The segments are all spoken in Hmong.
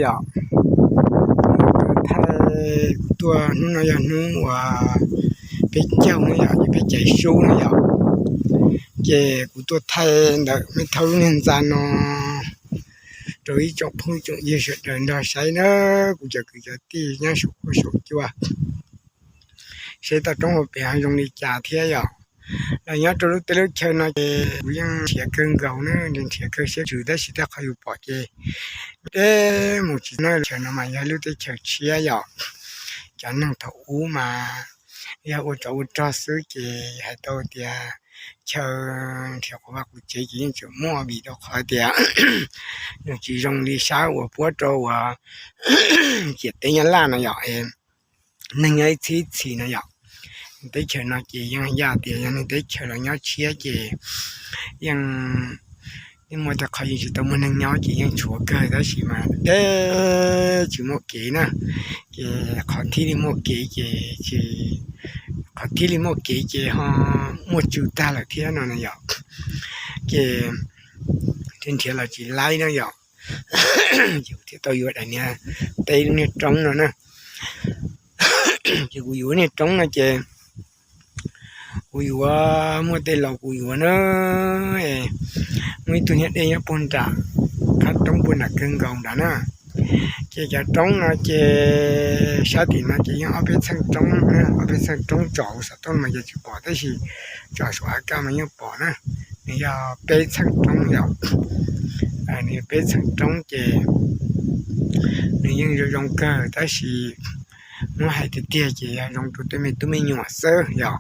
Yog, thaij kuv tuaj hnub no yog hnub uas peb caug no yog peb caug sub no yog, ces kuv tuaj thaij ntawm me thawj lub niag ntxa no rau ib tsoom phooj tsoom ywg sawv daws nrog saib na, kuv cov kwv cov tij nyob saum huab saum cua, seb toj roob hauv pes ho zoo li cas thiab yog. Los nyob rau lub teb lub chaw no ces kuv yeej nrhiav kawg nkaus na, nrhiav kawg siab ntsws tab sis tej qhov yus pom ces deb mus tsis tau na. Chaw no mas yog lub teb chaws tshiab yog, cov neeg thaum ub mas yog ua tsov ua rog xwb ces hais tau tias chaw nrhiav quas vaj quas tsev ces yeej tseem muaj vim rau qhov tias nws tsis zoo li sab uas puab rau uas ciam teb Nyab Laj no yog, neeg nyob ib txhis ib txhis no yog. Teb chaws no ces yeej yog tias yog neeg teb chaws los nyob tshiab ces yeej muaj tej qhov yeej tsis tau muaj neeg nyob ces yeej tshuav kawg tab sis mas deb tsis muaj kev na, ces qhov thiaj li muaj kev ces, qhov thiaj li muaj kev ces ho muaj tsw tag lawm thiab no na yog. Ces nrhiav los tsis laib no yog, ces kuv thiaj tau yuav daim niag, teb lub niag roob no na. Ces kuv yuav niag roob no ces kuv yuav muaj tej laus kuv yuav na, muaj ib tug niag dej nyob puag nram qab roob puag nram kawg nkaus nrad na. Ces cov roob no ces sab tim no ces yeej ob peb txheej roob, ob peb txheej roob tsom xov tooj mas ces tsis pom tab sis tsom saum av kaj mas yeej pom na. Nws yog peb txheej roob yog, nws yog peb txheej roob ces nws yeej zoo zoo kawg tab sis muab hais tiag tiag ces yog zoo rau tej me tub me nyuam xwb yog.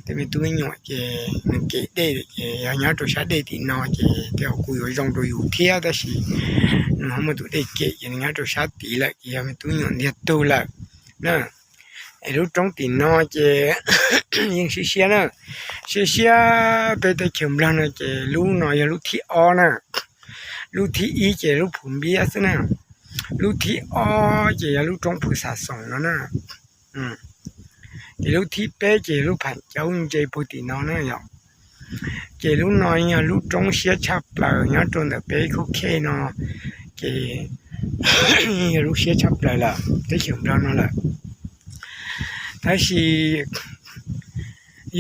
Tej me tub me nyuam ces nws kem dej ces yog nyob rau sab dej tim no ces tej zaum kuj yuav zoo rau yus thiab tab sis nws ho muaj tus dej kem ces nws nyob rau sab tid lawm ces yog me tub me nyuam ntiag tug lawm na. Es lub roob tim no ces yeej siab siab na, siab siab peb teb chaws Nplog no ces lub no yog lub thib ob na. Lub thib ib ces lub Phu Npiab xwb na, lub thib ob ces yog lub roob Phu Xa Xoos no na. Ces lub thib peb ces lub Pham Caub ntse puag tim no na yog. Ces lub no yog lub roob siab tshaj plaws nyob rau ntawm peb khub khej no, ces yog lub siab tshaj plaws lawm teb chaws Nplog no lawm. Tab sis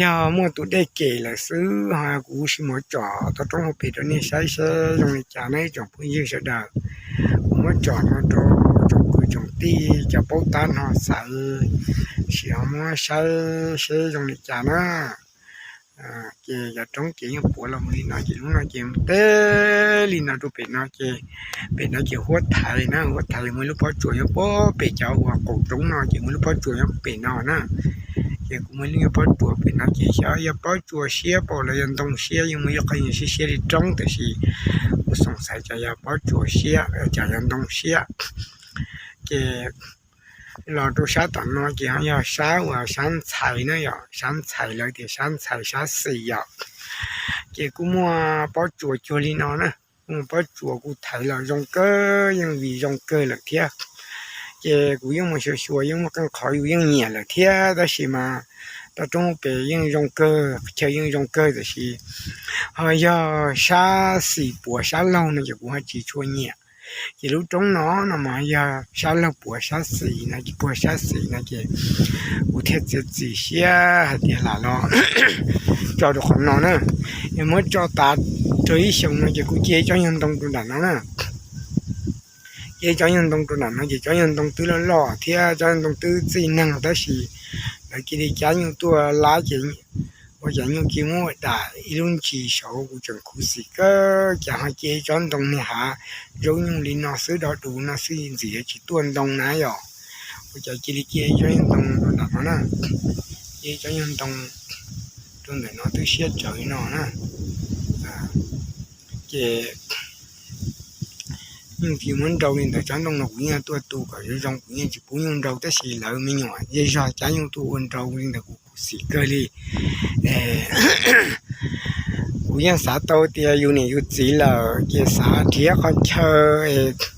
yog muaj tus dej kem lawm xwb ho kuv sim muab tsom tau roob hauv pes rau nej saib seb zoo li cas ne tsoom phooj ywg sawv daws. Kuv muab tsom no rau tsoom kwv tsoom tij cov paub tab no xaiv, sim ho muab saib seb zoo li cas na. Ces cov roob ces yeej puav los mus li no ces lub no ces teb li no rau pem no ces, pem no ces huab thaiv na, huab thaiv muaj ib lub pob tsuas nyob puag pem cov uas qaum roob no ces muaj ib lub pob tsuas nyob pem no na. Ces kuv muaj ib lub pob tsuas pem no ces xyov yog pob tsuas siab pom los yog ntoo siab, yeej muaj ib qho yeej siab siab li roob tab sis kuv xoom xaiv cas yog pob tsuas siab cas yog ntoo siab. Ces los rau sab tom no ces ho yog sab uas sab ntxhais na yom, sab ntxhais lawv tias sab ntxhais sab xis yom. Ces kuj muaj pob tsuas cuag li no na, kuj muaj pob tsuas kuj thaiv los zoo kawg, yeej vim zoo kawg lawm thiab. Ces kuv yeej mus xyuas xyuas yeej muaj qee qhov yus yeej nyiam lawm thiab tab sis mas toj roob pem yeej zoo kawg, chaw yeej zoo kawg tab sis ho yog sab xis puav sab laug no ces kuv ho tsis tshua nyiam. Ces lub roob no no mas yog sab laug puav sab xis no ces puag sab xis no ces kuv thiaj txiav txim siab hais tias lam los tso rau qhov no na. Yog muab tso tas rau ib xyoos no ces kuv cia ib tsob nyuag ntoo rau nram no na. Cia ib tsob nyuag ntoo rau nram no ces tsob nyuag ntoo twb loj loj thiab tsob nyuag ntoo twb txij neeg tab sis lawv cia li cab nyuj tuaj lab ces ua cas nyuj cia muab ua dam ib lub ntsis saud kuv tseem khuv xim kawg cas ho cia ib tsob ntoo niag hav zaub nyuj li no xwb do du no xwb ntxim yuav tsis tuaj ntoo na yom. Ua cas cia li cia ib tsob nyuag ntoo rau nram no na, cia ib tsob nyuag ntoo rau ntawm no twb siab tsawv li no na. Ces nyuj cia muab nrau li ntawd, tsob ntoo no kuv yeej tuaj tu kom zoo zoo, kuv yeej tsis pub nyuj nrau tab sis lawv me nyuam zej zog cab nyuj tuaj ua nrau li ntawd kuv khuv xim kawg li. Kuv yeej xav tau tias yus niam yus txiv lawm ces xav nrhiav qhov chaw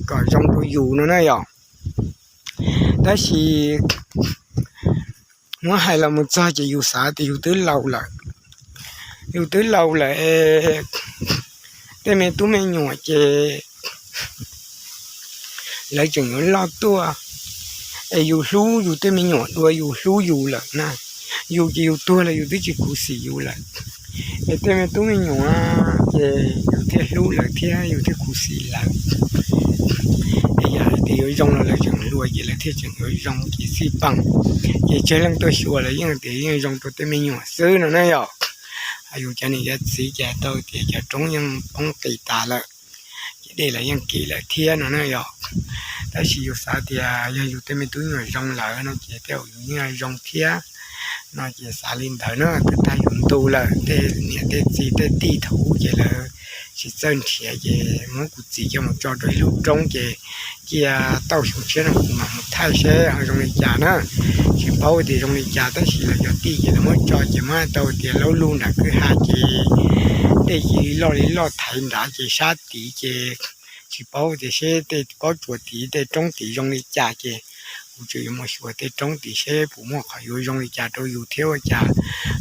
kom zoo rau yus no na yom. Tab sis muab hais los mus txog ces yus xav tias yus twb laus lawm, yus twb laus lawm, tej me tub me nyuam ces lawv tseem yuav loj tuaj, es yus hlub yus tej me nyuam dua yus hlub yus lawm na. Yus ces yus tuag los yus twb tsis khuv xim yus lawm, es tej me tub me nyuam ces yus thiaj hlub lawv thiab yus thiaj khuv xim lawv. Es yog hais tias yuav zoo los lawv tseem hluas ces lawv thiaj tseem yuav zoo ces xij peem, ces tsawg leej tuaj xyuas los yeej tias yeej zoo rau tej me nyuam xwb no na yom. Yus cov niam cov txiv ces tau tias cov roob yeej poob qis tas lawm, ces dej los yeej kim lawm thiab no na yom. Tab sis yus xav tias yog yus tej me tub nyuam zoo lawm no ces tej zaum yus yeej zoo thiab no ces xav li ntawd na. Twb tag yus ntu lawm, tej niam tej txiv tej tij thaum ub ces lawv tsis txawj nrhiav ces muab kuv txiv coj mus tso rau ib lub roob ces cia tauj xyoo tshiab no kuv mam mus thaij seb ho zoo li cas na. Tsis paub tias zoo li cas tab sis lawv cov tij ces lawv muab tso ces muab tau tias laub lug nram kwj ha ces dej cia li loj li loj thaiv nrad ces sab tid ces tsis paub tias seb tej pob tsuas tid tej roob tid zoo li cas ces kuv tseem yuav mus xyuas tej roob tid seb puas muaj qhov yuav zoo li cas rau yus thiab ua cas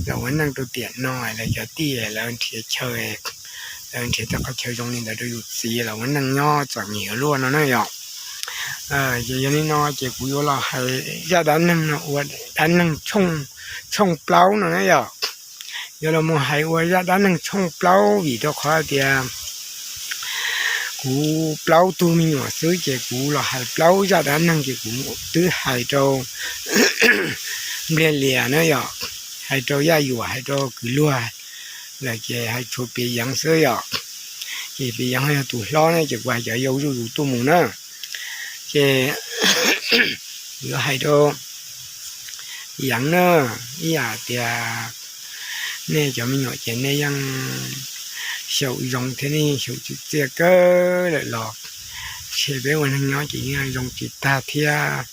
los ua neej rau tiam no. Lawv cov tij lawv nrhiav chaw, lawv nrhiav tej qhov chaw zoo li ntawd rau yus txiv los ua neej nyob txom nyem ua luaj no na yom. Ces yog li no ces kuv yuav los hais zaj dab neeg no ua dab neeg tshooj plaub no na yom. Yuav los mus hais ua zaj dab neeg tshooj plaub vim rau qhov tias kuv plaub tug me nyuam xwb ces kuv los hais plaub zaj dab neeg ces kuv twb hais rau Npliag Lias na yom, hais rau Yaj Yuam, hais rau Kwv Luag lawm ces hais tshuav Piav Yeev xwb yom. Ces Piav Yeev yog tus hlob ne ces kuv hais cov yau zuj zus tuaj mus na. Ces yuav hais rau Yeev na, ib yam tias nej cov me nyuam ces nej yeej xyaum zoo thiab nej xyaum tsim txiaj kawg lawm los, ntshe peb ua neeg nyob ces yeej zoo tsis tag thiab,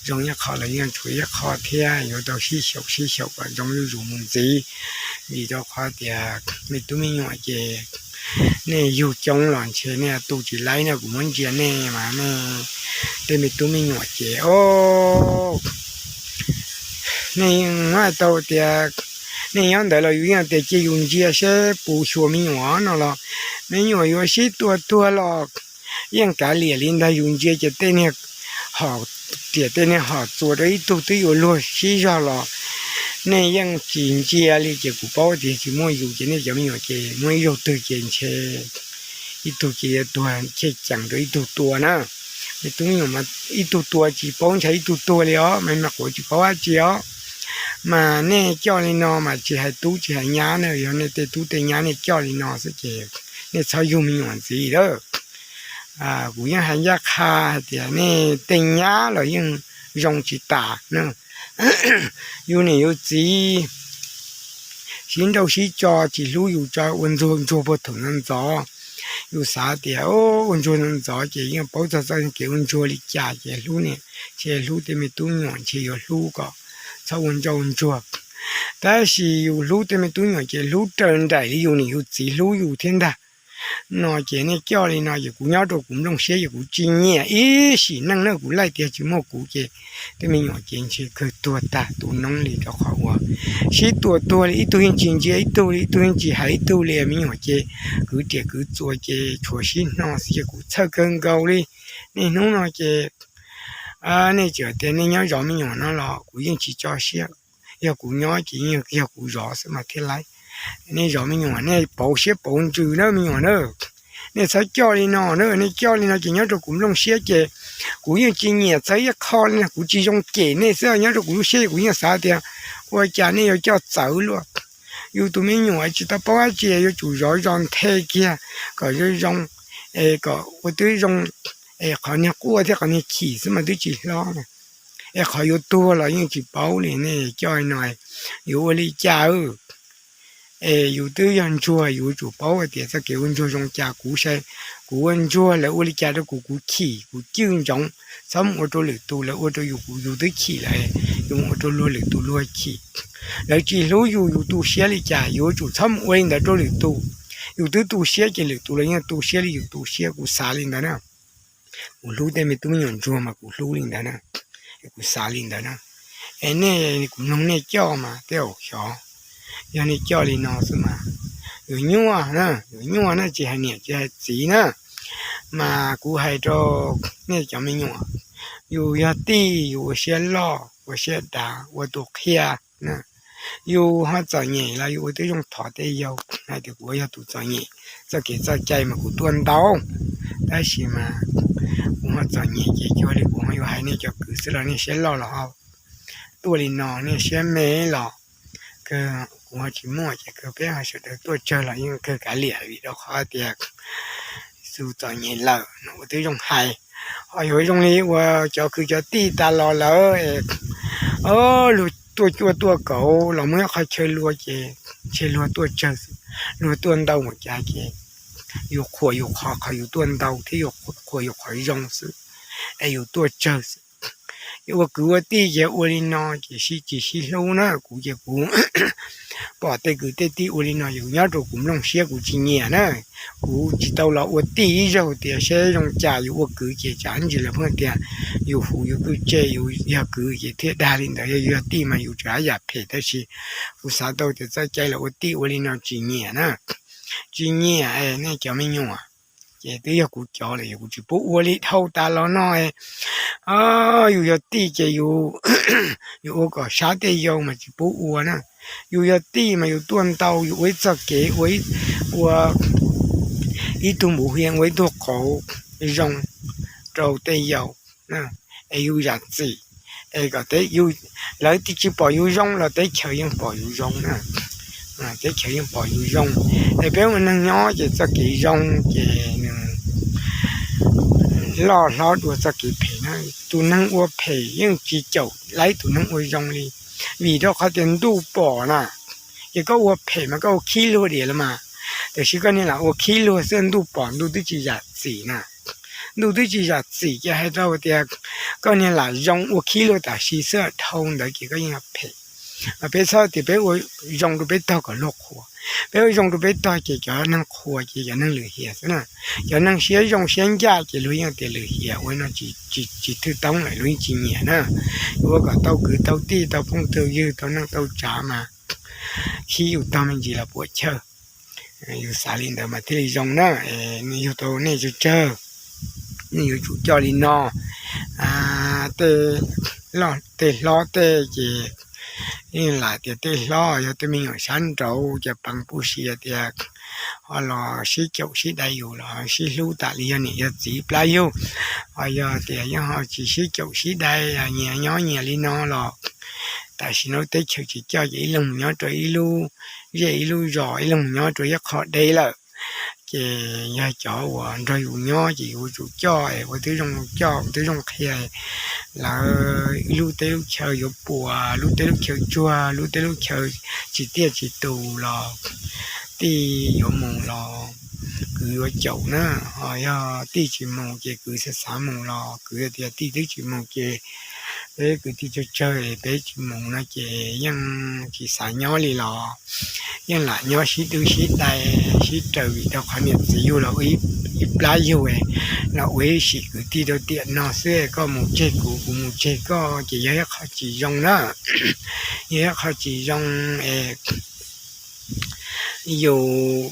zoo ib qho los yeej tshuav ib qho thiab, yuav tau sib xyaum sib xyaum kom zoo zuj zus mus ntxiv. Vim rau qhov tias me tub me nyuam ces nej yug coob los ntshe nej tu tsis laib na, kuv muab ntsia nej mas nej tej me tub me nyuam ces o, nej muab hais tau tias nej nyob ntawd los yus yeej tias cia yus ntsia seb puas xyuas me nyuam no los me nyuam yuav sib tua tuag los yeej kav liam li ntag. Yus ntsia ces tej niag hom riam tej niag hom txuas rau ib tug twb yuav luag sib zog los nej yeej tsis ntsia li ces kuv paub tias tsis muaj yus ces nej cov me nyuam ces muaj ib zaug twg ces ntshe ib tug ces yuav tuag chej cees rau ib tug tua na. Me tub me nyuam mas ib tug tua tsis paub ntshai ib tug tuag li os, me mas quav tsis paub dab tsi os. Mas nej coj li no mas tsis hais tub tsis hais nyab na, yog nej tej tub tej nyab nej coj li no xwb ces nej txhob yug me nyuam ntxiv lawm. Kuv yeej hais ncaj qha hais tias nej tej nyab los yeej zoo tsis tas na. Yus niam yus txiv sib nrauj sib tso tsis hlub yus tso ua ntsuag ntsuag puag thaum ntxov ntxov. Yus xav tias ua ntsuag ntxov ntxov ces yeej paub txog txoj kev ua ntsuag li cas ces hlub ne, ntshe hlub tej me tub nyuam ntshe yuav hlub kom txhob ua ntsauj ntsuag. Tab sis yus hlub tej me tub nyuam ces hlub raws nraim li yus niam yus txiv hlub yus thiab ntag. No ces nej coj li no ces kuv nyob rau kuv nplooj siab ces kuv tsis nyiam ib sim neej na, kuv laij tiag tsis muaj kuv ces tej me nyuam ces ntshe kawg tuag tag tu noob li rau qhov uas sib tua tuag li, ib tug yeej tsis ntsia ib tug li, ib tug yeej tsis hais ib tug li. Me nyuam ces kwv riam kwv txuas ces tshuav sib hno xwb ces kuv txhawj kawg nkaus li. Niaj hnub no ces nej tseem tias nej nyob zov me nyuam no los kuv yeej tsis tso siab. Yog kuv nyob ces yeej yog kuv zov xwb mas thiaj laib. Nej zov me nyuam nej pauv siab pauv ntsws na me nyuam na. Nej txhob coj li no na, nej coj li no ces nyob rau kuv nplooj siab ces kuv yeej tsis nyiam txawv ib qho li no, kuv tsis zoo cem nej xwb. Nyob rau kuv lub siab kuv yeej xav tias ua cas nej yuav coj txawv luaj. Yus tus me nyuam tsis tau paub dab tsi yuav tsum zov zov nthe kiag kom zoo zoo, es kom ua twb zoo, es qhov niag quaj thiab qhov niag chim xwb mas twb tsis hlob na. Es qhov yuav tuag los yeej tsis paub li, nej coj no yuav ua li cas? Es yus twb yog ntsuag yus yuav tsum paub hais tias txoj kev ua ntsuag zoo cas. Kuv sai, kuv ua ntsuag lawv ua li cas rau kuv kuv chim kuv cwj ntsoov. Txhob mus ua rau lwm tus, lawv ua rau yus kuv yus twb chim lawm, yus mus ua rau luag lwm tus luag chim. Lawv tsis hlub yus yus tu siab li cas yus yuav tsum txhob mus ua li ntawd rau lwm tus. Yus twb tu siab ces lwm tus los yeej tu siab li yus tu siab, kuv xav li ntawd na. Kuv hlub tej me tub me nyuam ntsuag mas kuv hlub li ntawd na, kuv xav li ntawd na. Es nej, kuv mloog nej coj mas tej zaum xyov, yog nej coj li no xwb mas yuav nyuaj na, yuav nyuaj na, tsis hais niam tsis hais txiv na. Mas kuv hais rau nej cov me nyuam, yus yog tij yus ua siab loj ua siab dav ua tus qhia na, yus ho txom nyem los yus ua tib zoo thov tej yau hais tias kuv yog tus txom nyem, txoj kev txoj cai mas kuv tuaj ntau, tab sis mas kuv ho txom nyem ces cuag li kuv ho yuav hais nej cov kwv xwb los nej siab loj los ho tuaj li no, nej siab me los kawg kuv ho tsis muaj ces kawg peb ho sawv daws tuaj tsawg los yeej kawg kav liam vim rau qhov tias tus txom nyem lawm no ua tib zoo hais. Ho yuav zoo li uas cov kwv cov tij tas los lawm, luag tuaj cuaj tuaj kauv los muaj ib qho chaw luag ces ntshe luag tuaj tsawg xwb, luag tuaj ntau mus cas ces yus qhuas yus qhov, qhov yus tuaj ntau thiab yus qhuas yus qhov zoo xwb es yus tuaj tsawg xwb. Yus ua kwv ua tij ces ua li no ces sib tsis sib hlub na. Kuv ces kuv pom tej kwv tej tij ua li no ces kuv nyob rau kuv nplooj siab kuv tsis nyiam na. Kuv tsis tau los ua tij ib zaug tias seb zoo cas, yus ua kwv ces tsam ntsis lawv pheej tias yus huv yus twj tseg, yus yog kwv ces thiaj dag li ntawd, yog yus yog tij mas yus tseem haj yam phem, tab sis kuv xav tau tias txoj cai los ua tij ua li no tsis nyiam na, tsis nyiam nej cov me nyuam. Ces twb yog kuv cov lawm, yog kuv tsis pub ua li dhau tas los no. Yus yog tij ces yus ua kom sab tej yau mas tsis pub ua na. Yus yog tij mas yus tuaj ntau, yus ua ib txoj kev ua, ua ib tug npuv hias, ua ib tug qauv zoo rau tej yau es yus zam txim, es kom lawv tsis pom yus zoo los teb chaws yeej pom yus zoo na. Teb chaws yeej pom yus zoo. Es peb ua neeg nyob ces txoj kev zoo ces nws loj hlob dua txoj kev phem na. Tus neeg ua phem yeej tsis caum laib tus neeg ua zoo li, vim rau qhov tias ntuj pom na. Ces koj ua phem mas koj ua khib luag diam los mas, tiam sis koj niag lam ua khib luag xwb ntuj pom ntuj twb tsis zam txim na. Ntuj twb tsis zam txim ces hais rau tias koj niag lam zoo ua khib luag tam sim xwb, dhau ntawd ces koj yeej phem. Mas peb txhob tias peb ua zoo rau peb tog kom luag qhuas. Peb ua zoo rau peb tog ces cov neeg qhuas ces cov neeg lwm hiam xwb na. Cov neeg siab zoo siab ncaj ces luag yeej tias lwm hiam ua no tsis thwj toob lawm, luag yeej tsis nyiam na. Ua kom tau kwv tau tij tau phooj tau ywg tau neej tau tsav mas khib yus tog me ntsis los puam chawj. Yus xav li ntawd mas thiaj li zoo na. Yug tau nej tsawg tsawg, nej yuav tsum coj li no. Tej, tej hlob tej ces yeej lam tias tej hlob yog tej me nyuam sab nraud ces peev pub siv tias ho los sib caum sib dai yus los sib hlub tam li yog niam yog txiv plab yug. Ho yog tias yeej ho tsis sib caum sib dai, nyias nyob nyias li no los tam sim no teb chaws tsis coj ces ib leeg mus nyob rau ib lub zej ib lub zos, ib leeg mus nyob rau ib qho deb lawm. Ces yog cov uas nrog yus nyob ces yus yuav tsum coj, ua tib zoo coj, ua tib zoo qhia. Lawv lub teb lub chaw yuav puas, lub teb lub chaw tsuag, lub teb lub chaw tsis tiaj tsis tus los tij yuav mus los kwv yuav caum na. Ho yog tij tsis mus ces kwv xav xav mus los kwv tias tij twb tsis mus ces peb kwv tij tsawg tsawg peb tsis mus no ces yeej tsis xav nyob li los yeej lam nyob sib dub sib dai sib raws vim rau qhov niam txiv yug los ib plab yug los ua ib sim kwv tij rau tiam no xwb, koj mus tseg kuv, kuv mus tseg koj ces yog ib qho tsis zoo na. Yog ib qho tsis zoo es yus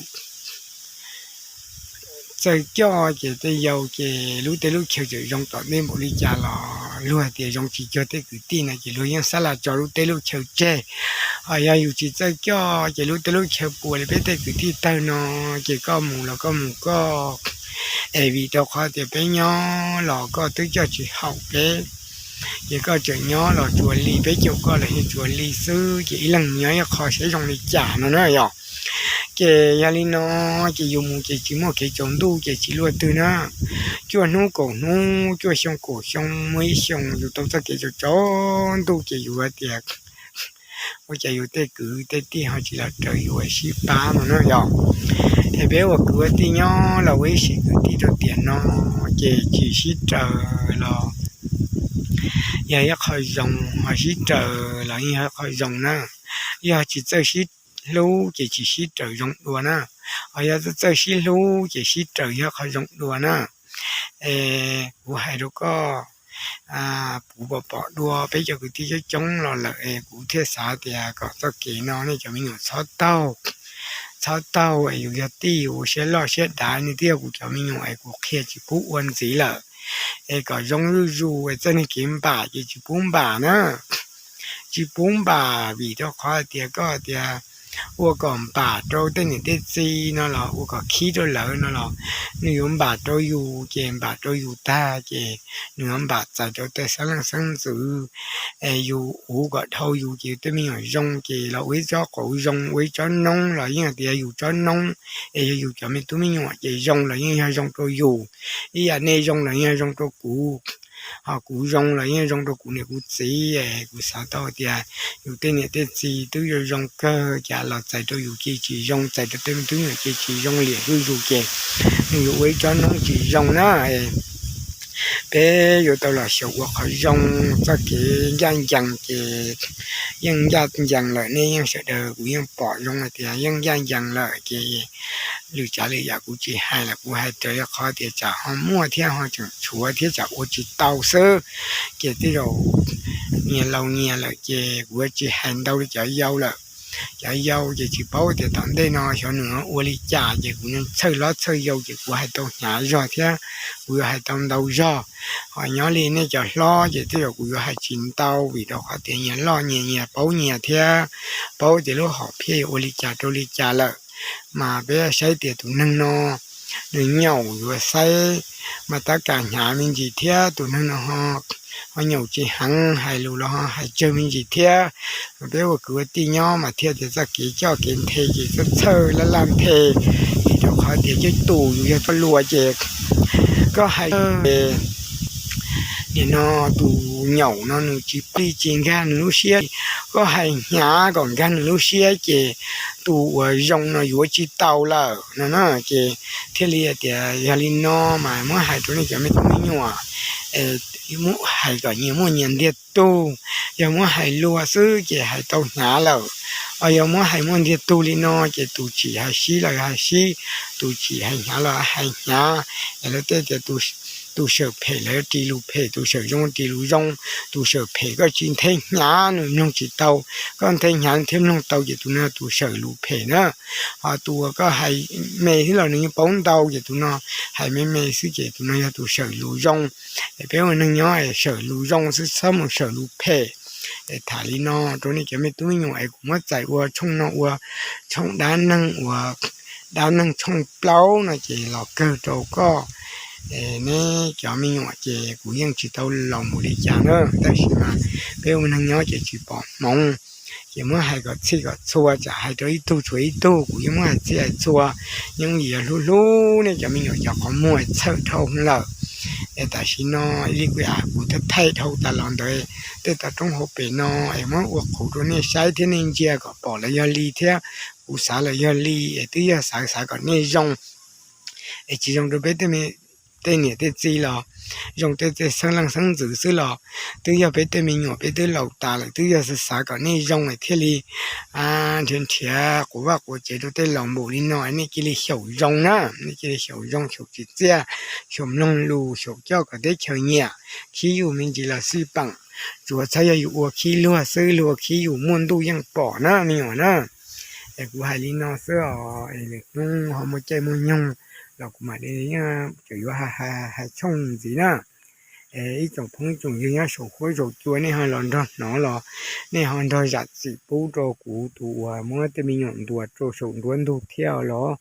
txawj coj ces tej yau ces lub teb lub chaw tseem zoo tom ntej npaum li cas los luag tias zoo tsis cuag tej kwv tij no ces luag yeej xab las tso lub teb lub chaw tseg. Ho yog yus tsis txawj coj ces lub teb lub chaw puas li peb tej kwv tij tawg no ces koj mus los koj mus koj, es vim rau qhov tias peb nyob los koj twb coj tsis haum peb, ces koj tseem nyob los tsuas li peb caum koj los yeej tsuas li xwb ces ib leeg nyob ib qho saib zoo li cas no na yom. Ces yog li no ces yus mus ces tsis muaj kev tsaus ntuj ces tsis luaj twg na. Cuaj hnub kaum hnub, cuaj xyoo kaum xyoo, muaj ib xyoo yus tau txoj kev tsaus tsaus ntuj ces yus hais tias ua cas yus tej kwv tej tij ho tsis los raws yus sib pab no na yom. Es peb ua kwv ua tij nyob los ua ib sim kwv tij rau tiam no ces tsis sib raws los yog ib qho zoo, ho sib raws los yeej yog ib qho zoo na. Yog tsis txawj sib hlub ces tsis sib raws zoo dua na. Ho yog txawj sib hlub ces sib raws yog qho zoo dua na. Es kuv hais rau koj, kuv pom pom dua peb cov kwv tij coob coob los lawm es kuv thiaj xav tias kom txoj kev no nej cov me nyuam txhob taug, txhob taug es yus yog tij yus ua siab loj siab dav, nej twb yog kuv cov me nyuam es kuv qhia tsis pub ua ntxiv lawm. Es kom zoo zuj zus es txoj niag kev npam ces tsis pub npam na. Tsis pub npam vim rau qhov hais tias koj tias ua kom npam rau tej niam tej txiv no los ua kom khib rau lawv no los nws yuav npam rau yus ces npam rau yus tag ces nws yuav npam txais rau tej xeeb leej xeeb ntxwv es yus uv kom dhau yus ces yus tej me nyuam zoo ces los ua ib tsob qauv zoo, ua ib tsob noob los yeej tias yus tsob noob, es yog yus cov me tub me nyuam ces zoo los yeej yog zoo rau yus, ib yam nej zoo los yeej yog zoo rau kuv, ho kuv zoo los yeej zoo rau kuv niam kuv txiv. Kuv xav tau tias yus tej niam tej txiv twb yuav zoo kawg cas los txais rau yus ces tsis zoo, txais rau tej me tub me nyuam ces tsis zoo liam zuj zus ces nws yuav ua ib tsob noob tsis zoo na. Peb yuav tau los xyaum ua qhov zoo, txoj kev ncaj ncees ces yeej ncaj ncees lawm, nej yeej sawv daws kuv yeej pom zoo hais tias yeej ncaj ncees lawm ces lwm tsav lwm yam kuv tsis hais lawm, kuv hais raws li qhov tias tsam ho muaj thiab ho tseem tshuav thiab tsam ua tsis tau xwb. Ces tej zaum nyias laus nyias lawm ces kuv yuav tsis hais ntau li cov yau lawm. Cov yau ces tsis paub tias tom ntej no xyov nws ua li cas ces kuv txhawj hlob txhawj yau ces kuv hais tau hnyav zog thiab kuv yuav hais tau ntau zog. Ho nyob li nej cov hlob ces tej zaum kuv yuav hais tsis ntau vim rau qhov tias nyias loj nyias nyias paub nyias thiab paub tias lub hom phiaj yuav ua li cas rau li cas lawm. Mas peb saib tias tus neeg no nws nyaum yuav saib mas tab kas hnyav me ntsis thiab, tus neeg no ho nyaum tsis heev, hais lus los ho hais tsawg me ntsis thiab. Peb ua kwv ua tij nyob mas thiaj tias txoj kev coj kev nthe ces txawj txhawj laj laj nthe, vim rau qhov tias coj tus yus yog txoj hlua ces koj hais nim no tus nyaum no nws tsis plig tsis nkag nws lub siab, koj hais hnyav kom nkag nws lub siab ces tus uas zoo no yuav tsis tau lawm no na. Ces thiaj li tias yog li no mas muab hais rau nej cov me tub me nyuam, muab hais kom nyias muaj nyias ntiag tug, yog muab hais luag xwb ces hais tau hnyav lawm. Os yog muab hais muaj ntiag tug li no ces tus tsim hais sib los hais sib, tus tsim hais hnyav los hais hnyav. Es lawv tej tias tus sawm phem lawv ris lus phem, tus sawm zoo ris lus zoo. Tus sawm phem koj tsis nthe hnyav nws mloog tsis tau, koj nthe hnyav nws thiaj mloog tau ces tus no tus sawm lus phem na. Ho tus uas koj hais me xwb los nws yeej paub ntau ces tus no hais me me xwb ces tus no yog tus sawm lus zoo. Es peb ua neeg nyob es sawm lus zoo xwb txhob mus sawm lus phem. Es tham li no rau nej cov me tub me nyuam es kuv muab txais ua tshooj no ua tshooj dab neeg uas dab neeg tshooj plaub no ces los kawg rau koj. Es neb cov me nyuam ces kuv yeej tsis tau laus npaum li cas na, tab sis mas peb ua neeg nyob ces tsis pom hmoov, ces muab hais kom txhij kom txhua, tsam hais rau ib tug tshuav ib tug, kuv yeej muab hais txhij hais txhua, yeej vim yog hlub hlub nej cov me nyuam cov qhov muag txhawj dhau lawm. Es tam sim no ib li kuv, kuv thaij thaij dhau tas los ntawd tej toj roob hauv pes no es muab ua qhuv rau nej saib thiab nej ntsia kom pom los yog li thiab kuv xav los yog li, es twb yog xav xav kom nej zoo, es tsis zoo rau peb tej niam tej txiv los zoo tej tej xeeb leej xeeb ntxwv xwb los twb yog peb tej me nyuam peb twb laus tas lawm, twb yog xav xav kom nej zoo es thiaj li nrhiav nrhiav quav vaj quav tsev rau tej laus npaum li no, nej cia li xyaum zoo na, nej cia li xyaum zoo, xyaum tsim txiaj, xyaum mloog lus, xyaum coj kom teb chaws nyiam. Khib yus me ntsis los xij peem, tsuav txhob yog yus ua khib luag xwb, luag khib yus muaj ntuj yeej pom na me nyuam na. Es kuv hais li no xwb os, es lwm hnub ho muaj caij muaj nyoog los kuv mam li tseem yuav hais tshooj ntxiv na. Es ib tsoom phooj ib tsoom ywg nyob saum huab saum cua nej ho los nrog hnov los nej ho nrog zam txim pub rau kuv tus uas muab tej me nyuam ntuas rau saum nruab ntug thiab los.